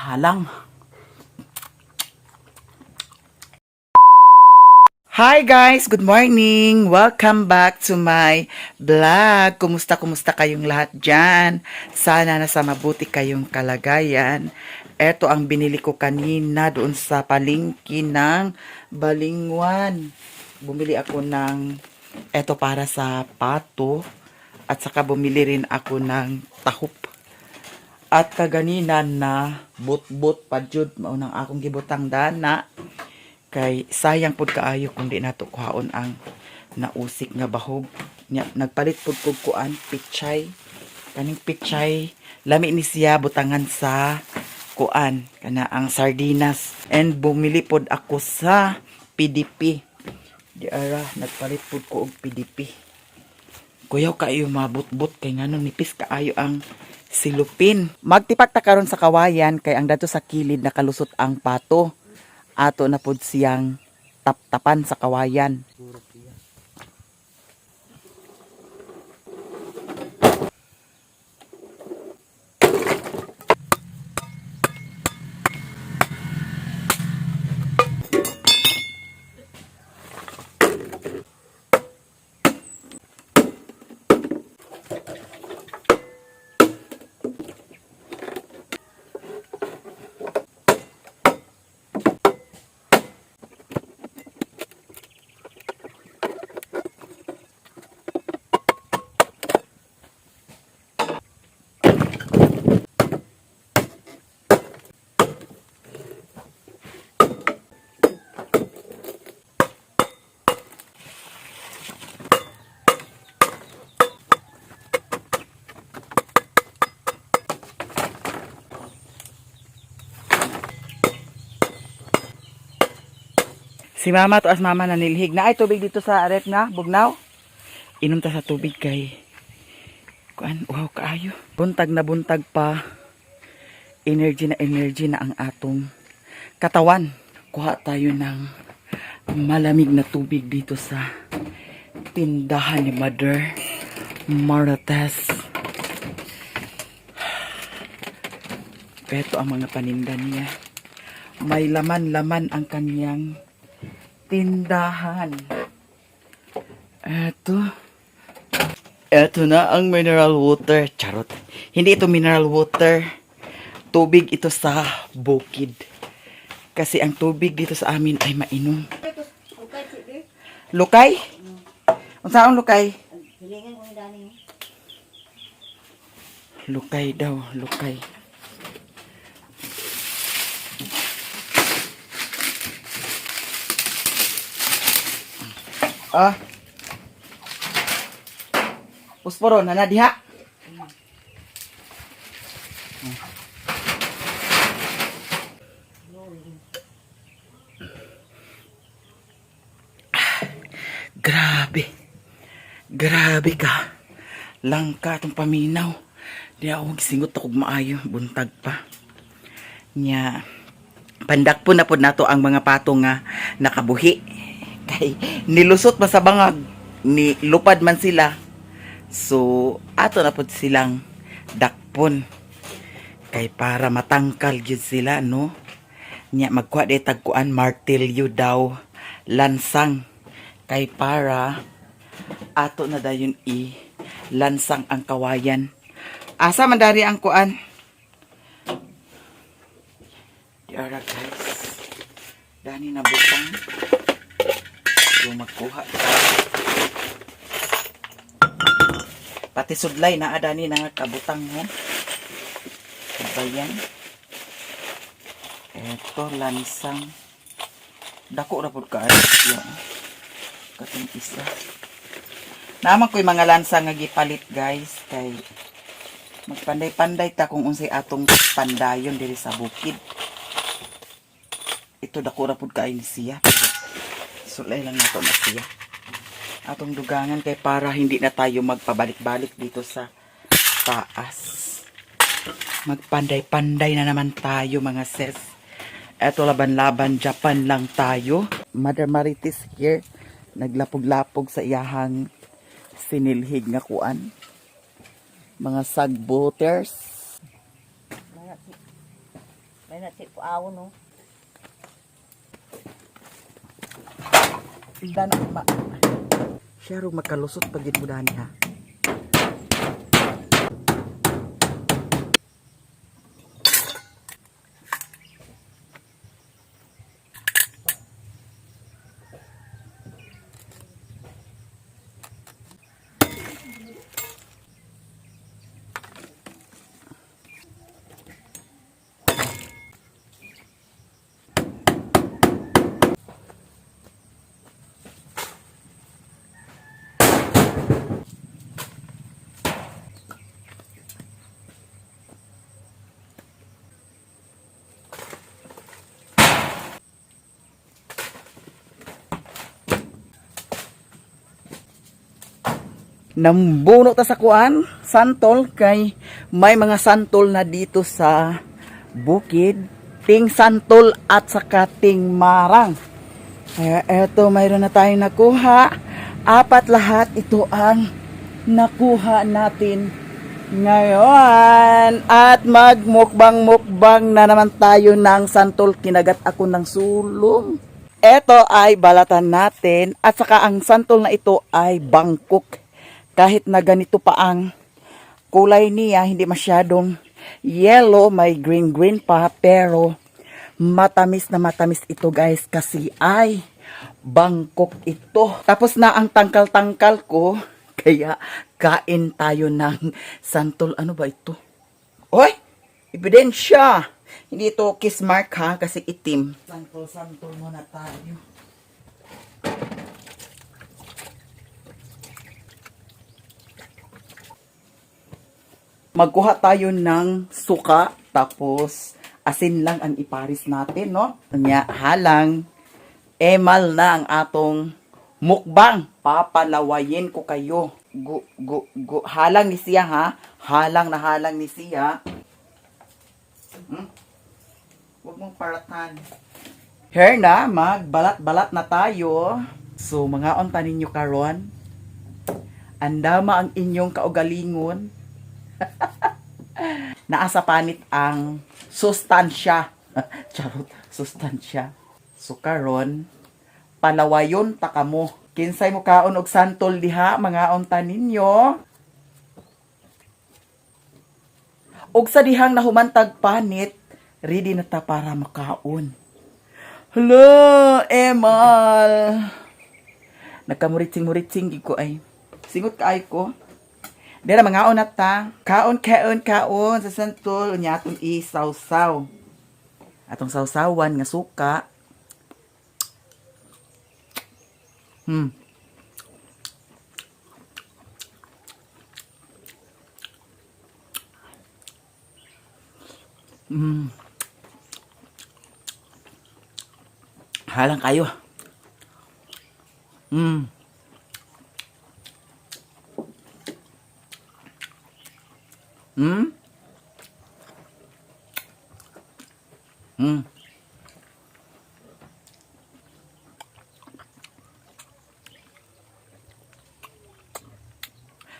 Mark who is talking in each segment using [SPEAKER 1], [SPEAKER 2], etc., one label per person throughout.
[SPEAKER 1] Halang. Hi guys! Good morning! Welcome back to my vlog. Kumusta, kumusta kayong lahat dyan? Sana nasa mabuti kayong kalagayan. Ito ang binili ko kanina doon sa palengke ng Balingwan. Bumili ako ng eto para sa pato at saka bumili rin ako ng tahop. At kaganina na but-but pa jud mao nang akong gibutang dana kay sayang pud kaayo kung di nato kuhaon ang nausik nga bahog. Nya nagpalit pud kog kuan pichay, kaning pichay lami ni siya butangan sa kuan kana ang sardinas. And bumili pod ako sa PDP di ara, nagpalit pud ko og PDP. Kuyaw kaayo mabutbut kay ngano nipis kaayo ang silupin. Magtipak ta karon sa kawayan kay ang dato sa kilid nakalusot ang pato. Ato na pud siyang taptapan sa kawayan. Si mama to as mama nanilhig na ay tubig dito sa rep na bugnaw. Inom ta sa tubig kay kuan wow kaayo. Buntag na buntag pa. Energy na ang atong katawan. Kuha tayo ng malamig na tubig dito sa tindahan ni Mother Marites. Ito ang mga paninda niya. May laman-laman ang kanyang tindahan. Eto. Eto na ang mineral water. Charot. Hindi ito mineral water. Tubig ito sa bukid. Kasi ang tubig dito sa amin ay mainom. Lukay? Unsaon lukay?
[SPEAKER 2] Hilingan ko ni Dani.
[SPEAKER 1] Lukay daw, lukay. Ah. Pusporo, nana diha. Grabe. Grabe ka. Langka itong paminaw. Di ako gisingot ako maayo. Buntag pa. Nya. Pandak po na po nato ang mga pato nga nakabuhi. Kay nilusot man sa bangag. Ni lupad man sila. So, ato na po silang dakpon. Kay para matangkal gyud sila, no? Nya magkuha di tagkuan martilyo daw lansang kay para ato na dayon i lansang ang kawayan. Asa man dari ang kuan? Di ara guys. Dani na butang. So magkuha ta. Pati sudlay na adani na nga kabutang mo. Bayan. Eto lansang. Dako ra pud kaayo siya. Katong isa. Naman ko'y mga lansang nga gipalit guys kay magpanday-panday ta kung unsay atong pandayon diri sa bukid. Ito dako ra pud kaayo ni siya pero sulay lang nato na siya. Atong dugangan kay para hindi na tayo magpabalik-balik dito sa taas. Magpanday-panday na naman tayo mga sis. Eto laban-laban Japan lang tayo. Mother Marites here naglapog-lapog sa iyahang sinilhig nga kuan. Mga sagboters.
[SPEAKER 2] May na si puaw no.
[SPEAKER 1] Dana ma. Siya rog makalusot pag mo dani ha. Nambuno ta sa kuan, santol kay may mga santol na dito sa bukid. Ting santol at saka ting marang. Kaya eto, mayroon na tayong nakuha. Apat lahat ito ang nakuha natin ngayon. At magmukbang-mukbang na naman tayo ng santol. Kinagat ako ng sulong. Eto ay balatan natin at saka ang santol na ito ay bangkok. Kahit na ganito pa ang kulay niya, hindi masyadong yellow, may green-green pa, pero matamis na matamis ito guys kasi ay bangkok ito. Tapos na ang tangkal-tangkal ko, kaya kain tayo ng santol. Ano ba ito? Oy! Ebidensya! Hindi ito kiss mark ha, kasi itim. Santol-santol muna tayo. Magkuha tayo ng suka, tapos asin lang ang iparis natin, no? Nya, halang, emal na ang atong mukbang. Papalawayin ko kayo. Gu, gu, gu. Halang ni siya, ha? Halang na halang ni siya. Huwag mong paratan. Here na, magbalat-balat na tayo. So, mga onta ninyo karon. Andama ang inyong kaugalingon. Naa sa panit ang sustansya. Charot, sustansya. So karon, palawayon ta kamo. Kinsay mo kaon og santol diha, mga unta ninyo. Og sa dihang nahumantag panit, ready na ta para makaon. Hello, Emal. Nagkamuritsing-muritsing gid ko ay. Singot kaay ko. Dera mangaon na ta. Kaon, kaon, kaon sa santol unya atong isawsaw. Atong sawsawan nga suka. Halang kayo.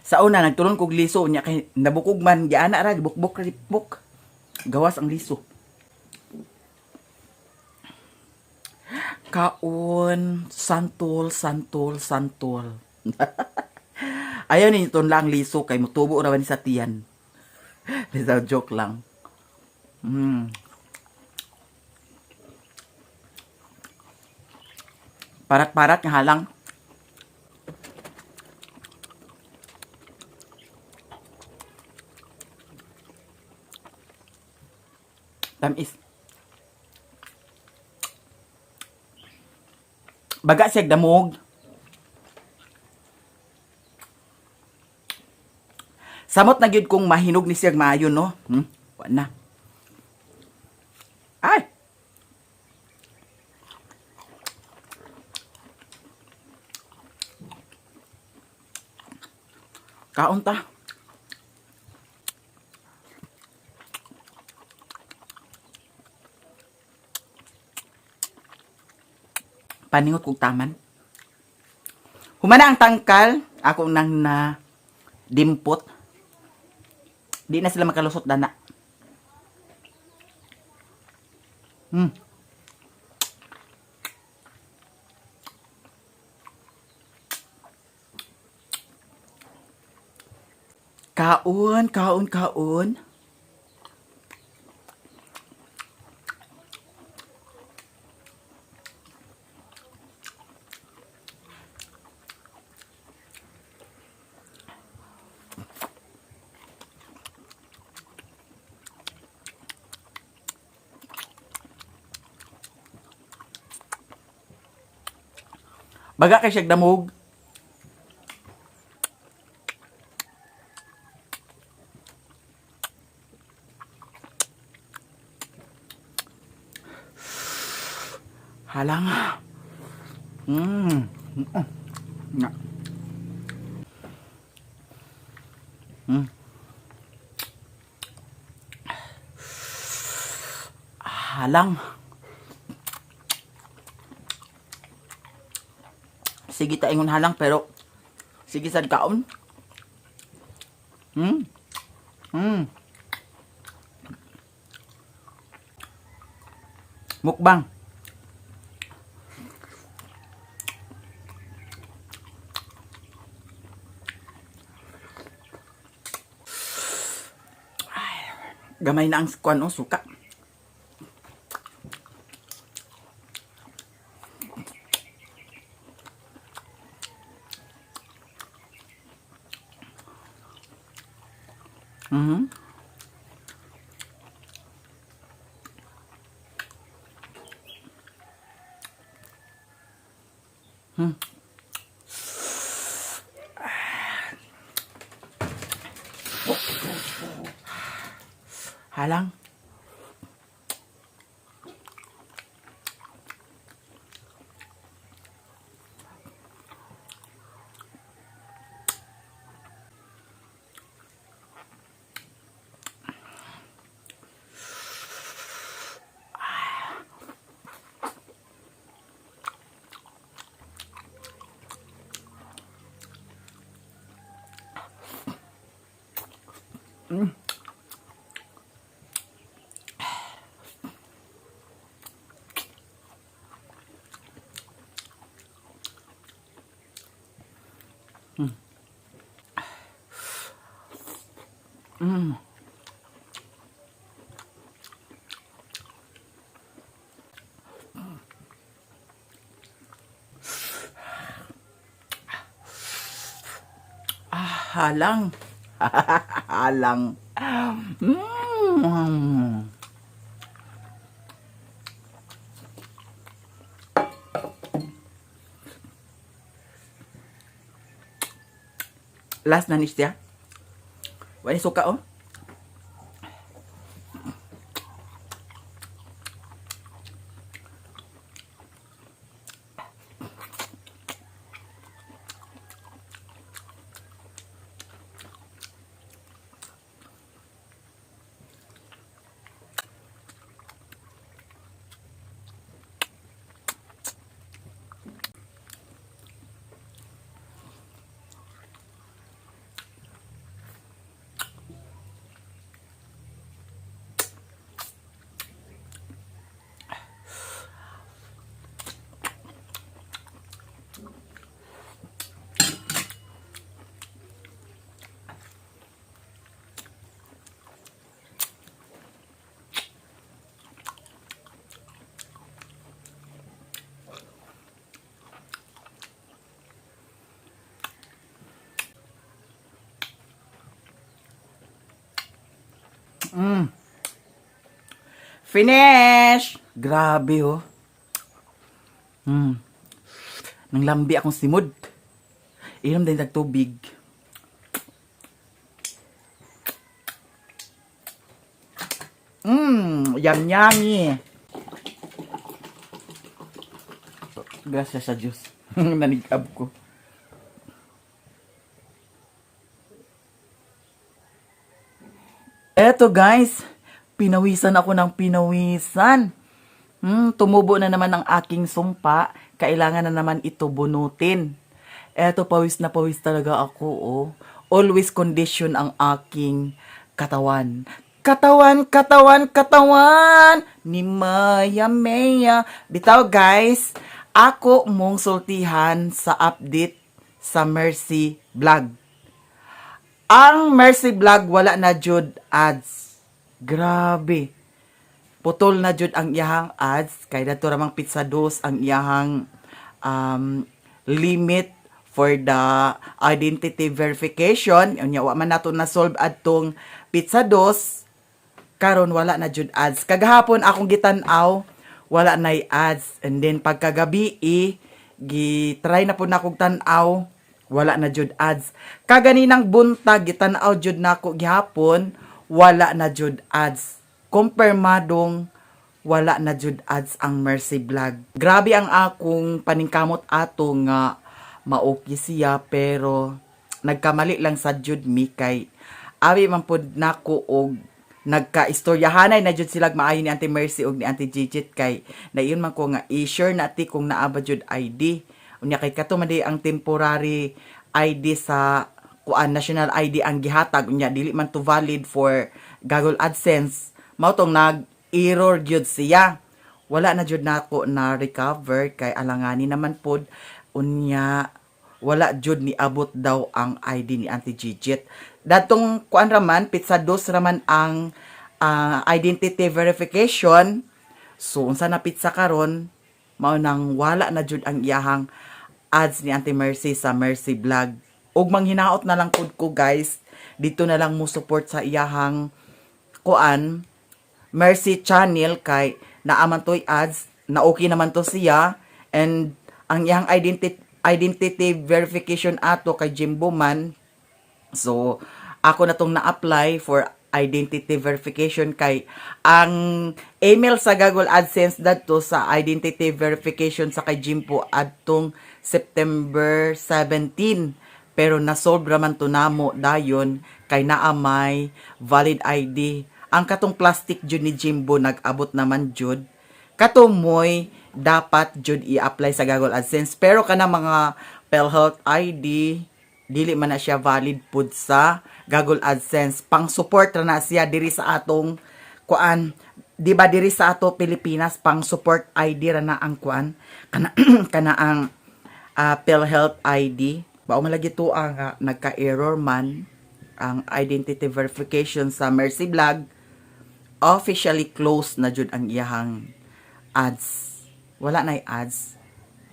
[SPEAKER 1] Sa una nagtulon kog liso nya kay nabukog man giana ra gibukbok ra buk. Gawas ang liso. Kaon, santol, santol, santol. Ayaw ninyo lang liso kay mutubo ra ba ni sa tiyan. Bitaw, joke lang. Parat-parat nga halang. Tamis. Baga siya damog. Samot na gyud kung mahinog ni siya maayo no. Wa na. Ay. Kaon ta. Paningot kog taman. Humana ang tangkal, ako nang na dimpot. Di na sila makalusot dana. Kaon, kaon, kaon. Baga kay siyag damog. Halang. Nga. Halang. Sige ta ingon halang pero sige sad kaon. Mukbang. Gamay na ang kuan oh, suka. Halang. Ah, halang. Halang. Last na ni siya. Wala suka oh. Finish! Grabe oh. Nang lambi akong simod. Inom din tag tubig. Yum yummy. Gracias sa Diyos. Nanigab ko. Eto guys, pinawisan ako ng pinawisan. Tumubo na naman ang aking sumpa. Kailangan na naman ito bunutin. Eto, pawis na pawis talaga ako, oh. Always condition ang aking katawan. Katawan, katawan, katawan ni Maya Maya. Bitaw guys, ako mong sultihan sa update sa Mercy Vlog. Ang Mercy Vlog, wala na jud ads. Grabe. Putol na jud ang iyahang ads kay dato ramang petsa 2 ang iyahang limit for the identity verification. Unya wa man nato na solve adtong petsa 2, karon wala na jud ads. Kagahapon akong gitan-aw, wala nay ads. And then pagkagabi gi-try na pud nakog tan-aw, wala na jud ads. Kaganinang buntag gitan-aw jud nako gihapon, wala na jud ads. Kumpirmadong wala na jud ads ang Mercy Vlog. Grabe ang akong paningkamot ato nga maoki siya, pero nagkamali lang sa jud mi kay abi man pud nako og nagka-istoryahanay na jud sila maayo ni Auntie Mercy og ni Auntie Gigit, kay naingon man ko nga i-share na ti kung naa ba jud ID. Unya kay kato man di ang temporary ID sa kuan, national ID ang gihatag, unya dili man to valid for Google AdSense, mao tong nag-error gyud siya. Wala na jud nako na recover kay alangani naman pod. Unya wala jud ni abot daw ang ID ni Auntie Gigit. Datong kuan raman, petsa 2 raman ang identity verification. So unsa na petsa karon, mao nang wala na jud ang iyahang ads ni Auntie Mercy sa Mercy Vlog. Ug manghinaot na lang pud ko guys, dito na lang mo support sa iyahang kuan, Mercy Channel, kay naaman to'y ads, na okay naman to siya, and ang iyang identity verification ato kay Jimbo man. So ako na tong na-apply for identity verification kay ang email sa Google AdSense dadto sa identity verification sa kay Jimbo adtong September 17, pero na-solve raman to namo dayon kay naa may valid ID. Ang katong plastic jud ni Jimbo nag-abot naman jud. Kato moy dapat jud i-apply sa Google AdSense, pero kana mga PhilHealth ID, dili man na siya valid pud sa Google AdSense. Pang support ra na siya diri sa atong kuan, di ba, diri sa ato Pilipinas, pang support ID ra na ang kuan, kana kana ang PhilHealth ID. Bao malagi to ang nagka-error man ang identity verification sa Mercy Vlog, officially closed na jud ang iyahang ads. Wala na ads.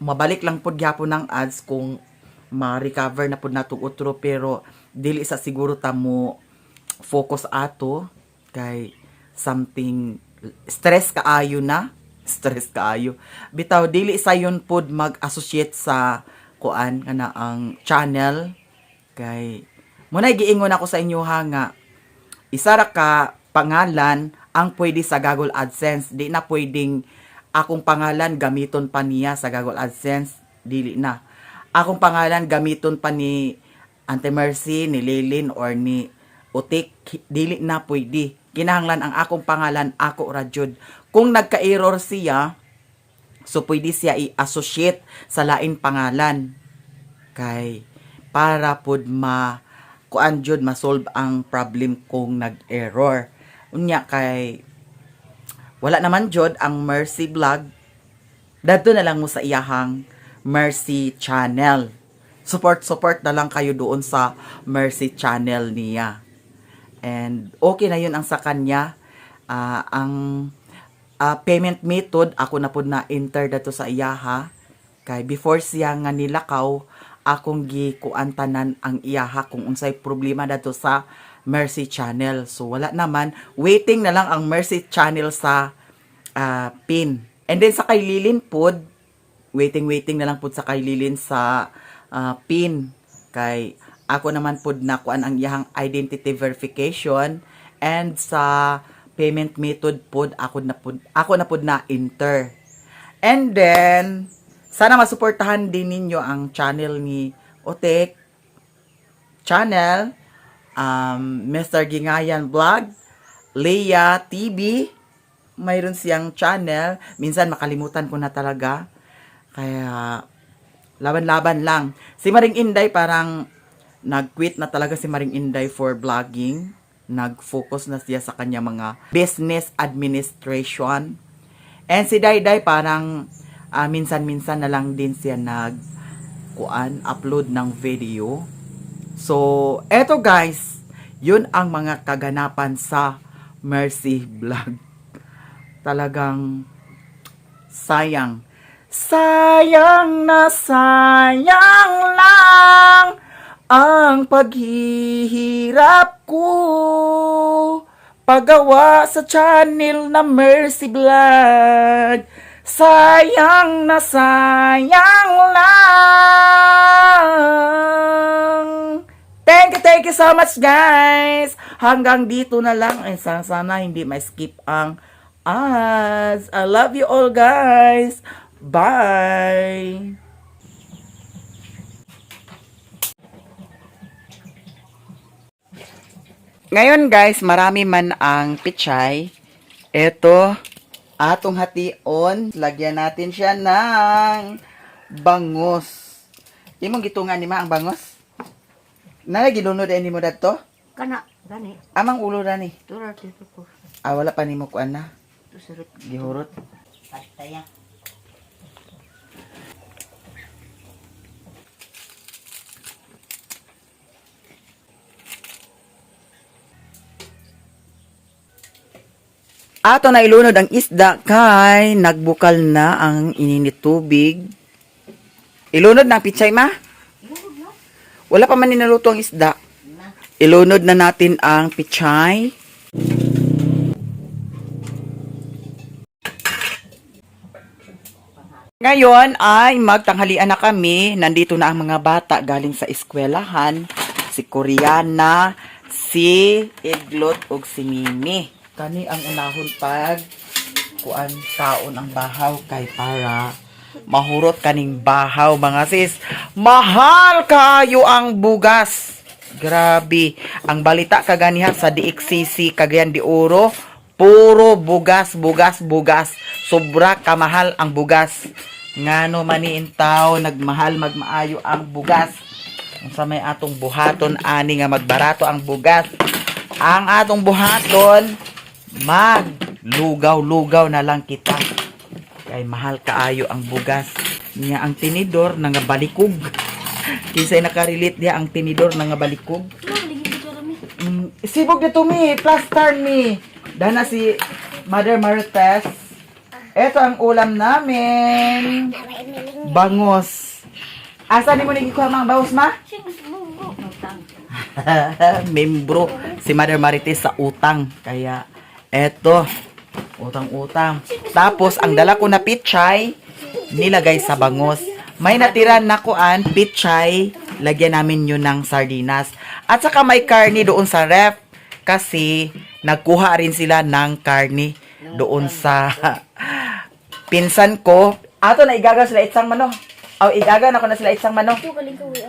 [SPEAKER 1] Mabalik lang pud gyapon ng ads kung ma-recover na pud natong utro, pero dili sa siguro ta mo focus ato kay something stress kaayo na, stress kaayo bitaw. Dili sayon pud mag-associate sa kuan, kana ang channel, kay mo na giingon ako sa inyo ha nga isa ra ka pangalan ang pwede sa Google AdSense. Di na pwedeng akong pangalan gamiton pa niya sa Google AdSense. Dili na. Akong pangalan gamiton pa ni Auntie Mercy, ni Lilin, or ni Utik. Dili na pwede. Kinahanglan ang akong pangalan, ako ra jud. Kung nagka-error siya, so pwede siya i-associate sa lain pangalan. Kay para pud ma kuan jud, ma-solve ang problem kung nag-error. Unya kay wala naman jud ang Mercy Vlog, dadto na lang mo sa iyahang Mercy Channel. Support support na lang kayo doon sa Mercy Channel niya. And okay na yun ang sa kanya. Ang payment method, ako na pud na enter dato sa iyaha. Kay before siya nga nilakaw, akong gikuan tanan ang iyaha kung unsay problema dato sa Mercy Channel. So wala naman, waiting na lang ang Mercy Channel sa PIN. And then sa kay Lilin pod, waiting waiting na lang pod sa kay Lilin sa PIN. Kay ako naman pod na kuan ang iyahang identity verification, and sa payment method pod ako na pod na enter. And then sana masuportahan din ninyo ang channel ni Otek Channel, Mr. Gingayan Vlog, Leia TV, mayroon siyang channel. Minsan makalimutan ko na talaga. Kaya laban-laban lang. Si Maring Inday, parang nag-quit na talaga si Maring Inday for vlogging. Nag-focus na siya sa kanya mga business administration. And si Dayday parang minsan-minsan na lang din siya nag kuan upload ng video. So, eto guys, yun ang mga kaganapan sa Mercy Vlog. Talagang sayang. Sayang na sayang lang ang paghihirap ko. Paggawa sa channel na Mercy Vlog. Sayang na sayang lang. Thank you so much, guys! Hanggang dito na lang. Eh, sana hindi ma-skip ang ads. I love you all, guys. Bye! Ngayon guys, marami man ang pichay. Ito, atong hation, lagyan natin siya ng bangus. Imong gitungan ni ma ang bangus? Nala gilunod ani mo dadto?
[SPEAKER 2] Kana, gani.
[SPEAKER 1] Amang ulo ra ni.
[SPEAKER 2] Tura dito ko.
[SPEAKER 1] Ah, wala pa nimo kuan na.
[SPEAKER 2] Ito surut.
[SPEAKER 1] Gihurot.
[SPEAKER 2] Pastaya.
[SPEAKER 1] Ato na ilunod ang isda kay nagbukal na ang ininit tubig. Ilunod na ang pichay ma? Wala pa man ninaluto ang isda.
[SPEAKER 2] Na.
[SPEAKER 1] Ilunod na natin ang pichay. Ngayon ay magtanghalian na kami. Nandito na ang mga bata galing sa eskwelahan. Si Koreana, si Iglot ug si Mimi. Kani ang unahon pag kuan taon ang bahaw kay para mahurot kaning bahaw, mga sis. Mahal kayo ang bugas. Grabe. Ang balita kaganiha sa DXCC Cagayan de Oro, puro bugas, bugas, bugas. Sobra kamahal ang bugas. Ngano maniin tao nagmahal magmaayo ang bugas. Unsa may atong buhaton ani nga magbarato ang bugas? Ang atong buhaton, maglugaw-lugaw na lang kita. Kay mahal kaayo ang bugas. Niya ang tinidor na nga balikog. Kinsay nakarelate diha ang tinidor na nga balikog? Sibog dito mi, plaster mi. Dana si Mother Marites. Ito ang ulam namin. Bangos. Asa ni mo nagikuha mga bangos, ma? Membro si Mother Marites sa utang. Kaya, eto, utang-utang. Tapos, ang dala ko na pichay, nilagay sa bangos. May natira na kuan, pichay, lagyan namin yun ng sardinas. At saka may karne doon sa ref, kasi nagkuha rin sila ng karne doon sa pinsan ko. Ato na igagaw sila itsang mano. Aw, igagaw na ko na sila itsang mano.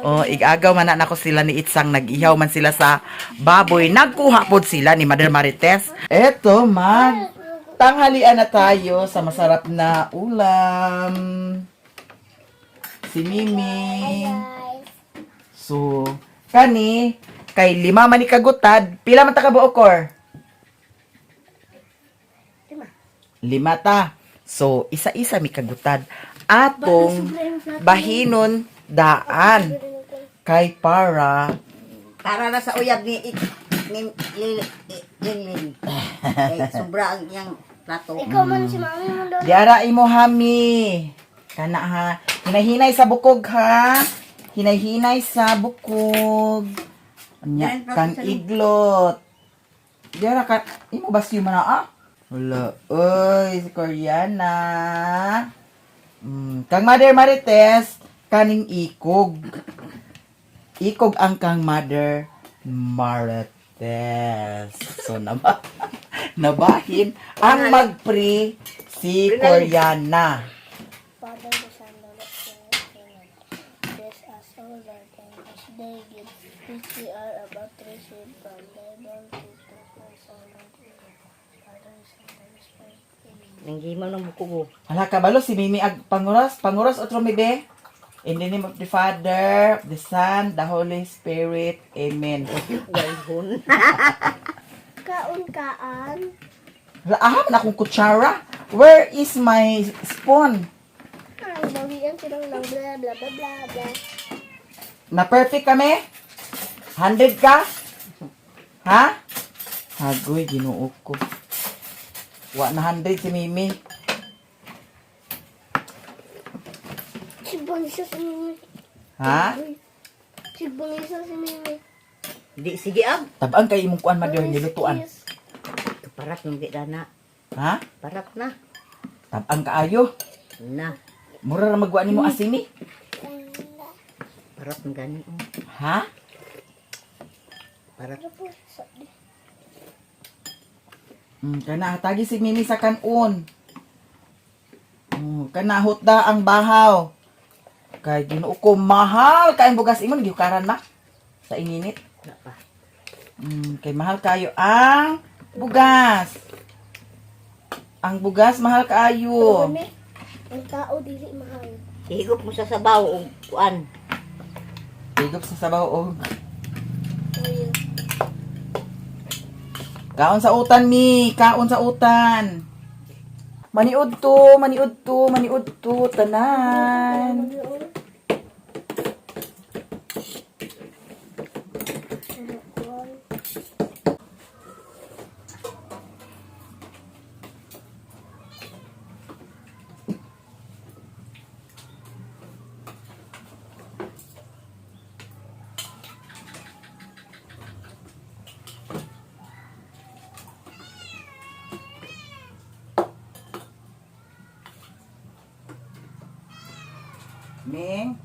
[SPEAKER 1] Oh, igagaw man na nako sila ni Itsang, nag-ihaw man sila sa baboy. Nagkuha pod sila ni Mother Marites. Eto, man. Tanghalian na tayo sa masarap na ulam. Si Mimi. So, kani kay lima man ni kagutad, pila man ta ka buok, Kor?
[SPEAKER 2] Lima.
[SPEAKER 1] Lima ta. So, isa-isa mi kagutad. Atong bahinon daan kay para
[SPEAKER 2] Para na sa uyab ni ni Linlin. Kay sobra ang iyang plato.
[SPEAKER 3] Ikaw man si mami mo doon.
[SPEAKER 1] Diara imo hami. Kana ha. Hinahinay sa bukog ha. Hinahinay sa bukog. Anya kang iglot. Diara ka imo basyo man na ah. Wala. Oy, si Koreana. Kang Mother Marites, kaning ikog. Ikog ang kang Mother Marites. So, nabahin ang magpre si Koreana.
[SPEAKER 3] Father, the Son, the Holy Spirit. Amen. Bless us, O Lord, and this day give which we are about to receive from thy bounty through Christ our Lord. Amen. Father, the Son, the Holy Spirit. Amen.
[SPEAKER 2] Nanggimaw ng buko.
[SPEAKER 1] Hala kabalo si Mimi ag panguras, panguras otro mi be. In the name of the Father, the Son, the Holy Spirit. Amen.
[SPEAKER 2] Gayhon.
[SPEAKER 3] Kaon kaan.
[SPEAKER 1] Aham na akong kutsara. Where is my spoon?
[SPEAKER 3] Ang bawian silang lang bla bla bla bla bla.
[SPEAKER 1] Na perfect kami? 100 ka? Ha? Hagoy, Ginoo ko. Wa na 100 si Mimi.
[SPEAKER 3] Sigbang isa si Mimi.
[SPEAKER 1] Ha?
[SPEAKER 3] Sigbang isa si Mimi.
[SPEAKER 2] Di sige ag.
[SPEAKER 1] Tabang kay imong kuan madyo nilutuan.
[SPEAKER 2] Parat nung di na.
[SPEAKER 1] Ha?
[SPEAKER 2] Parat na.
[SPEAKER 1] Tabang kaayo.
[SPEAKER 2] Na.
[SPEAKER 1] Mura ra magwa nimo asin ni.
[SPEAKER 2] Parat ng gani. Oh.
[SPEAKER 1] Ha?
[SPEAKER 2] Parat.
[SPEAKER 1] Kana hatagi si Mimi sa kanon. Kana hutda ang bahaw. Kay Ginoo ko, mahal kay ang bugas imong gihukaran ma sa ininit.
[SPEAKER 2] Wala pa.
[SPEAKER 1] Kay mahal kayo ang bugas. Ang bugas mahal kaayo.
[SPEAKER 3] Ang tao dili mahal.
[SPEAKER 2] Higop mo sa sabaw og kuan.
[SPEAKER 1] Higop sa sabaw og
[SPEAKER 3] Oil.
[SPEAKER 1] Kaon sa utan mi, kaon sa utan. Maniud to, maniud to, maniud to, tanan. Ming.